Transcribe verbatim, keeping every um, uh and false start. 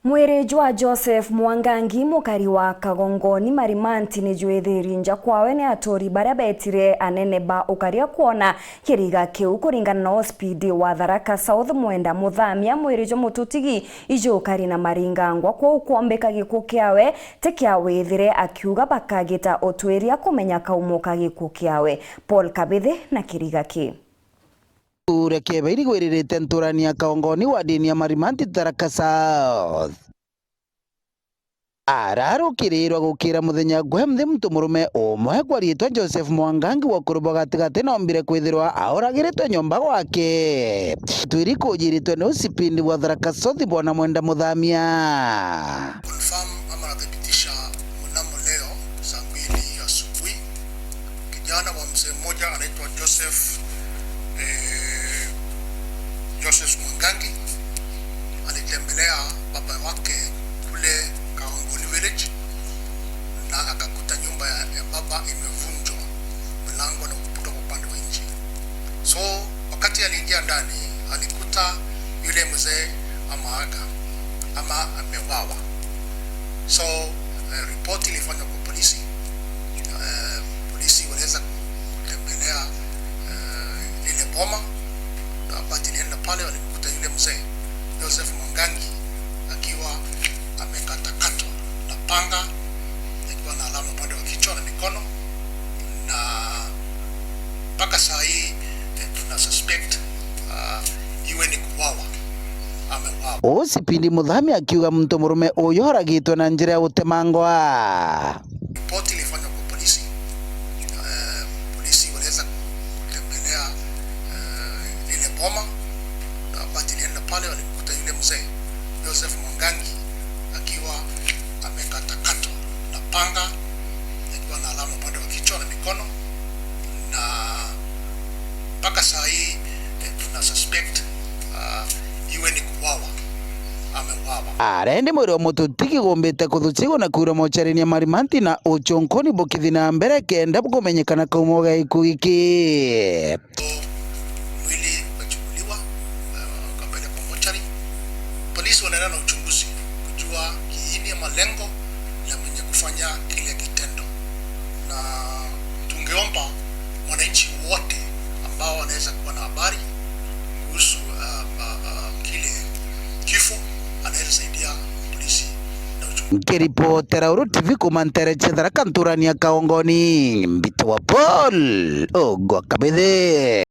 Mwiri jwa Joseph Mwangangi, mukari wa Kagongoni Marimanti, ni jwithiri nja kwawe ni aturi baria betire anene ba ukaria kwona kiriga kiu. Kuringana na O C P D wa Tharaka South, Mwenda Muthamia, mwiri jwa mututigi ijukari na maringangwa, kwou kwombika gikuu kiawe ti kia withire, akiuga bakagita utwiria kumenya kaumo ka gikuu kiawe. Paul Kabithi na kiriga ki. Uria kieba irigwiririte nturani ya Kaongoni wa dini ya Marimanti Tharaka South. Ararukirirwa gukira muthenya gwe mthi muntu murume umwe kwa riitwa Joseph Mwangangi wa ukuru bwa gatigati noombire kwithirwa auragiritwe nyomba gwake. Twiri kujiritwe ni O C P D wa Tharaka South bwana Mwenda Muthamia. Confirm ama nathibitisha mnamo leo saa mbili asubuhi, kijana wa mzee mmoja anaitwa Joseph, eh, Joseph Mwangangi alitembelea baba wake kule Kaongoni village na akakuta nyumba ya, ya baba imevunjwa milango na ukuta kwa upande wa nje. So wakati aliingia ndani, alikuta yule mzee ameaga ama amewawa. So eh, ripoti ilifanywa kwa polisi. Eh, polisi waliweza kutembelea eh, lile boma, na wakati ilienda pale walimkuta yule mzee Joseph Mwangangi akiwa amekatakatwa na panga, akiwa na alama upande wa kichwa na mikono, na mpaka saa hii eh, tuna suspect uh, iwe ni kuwawa, ameuawa. O C P D Muthami akiuga muntu murume uyu oragitwe na njira ya gutemangwa. Ripoti ilifanywa kwa polisi. Eh, polisi waliweza kutembelea eh, lile boma, na wakati ilienda pale walimkuta yule mzee Joseph Mwangangi akiwa amekatakatwa na panga, akiwa na alama upande wa kichwa na mikono, na mpaka saa hii eh, tuna suspect uh, iwe ni kuwawa, ameuawa. Arendi mwiri wa mututigi gumbite kuthuchigwa na kuura mochari-ini ya Marimanti na uchunkuni bukithi na mbere kenda bukumenyekana kaumo ga gikuu giki. Mwili ukachukuliwa uh, ukapelekwa mochari. Polisi wanaendelea na uchunguzi kujua kiini ama lengo la mwenye kufanya kile kitendo, na tungeomba mwananchi wote ambao wanaweza kuwa na habari kuhusu uh, uh, uh, kile kifo anaweza saidia polisi na uchunguzi. Nkiripotera Uru T V kuma ntere cia Tharaka nturani ya Kaongoni, mbitagwa Paul Ogwa Kabithe.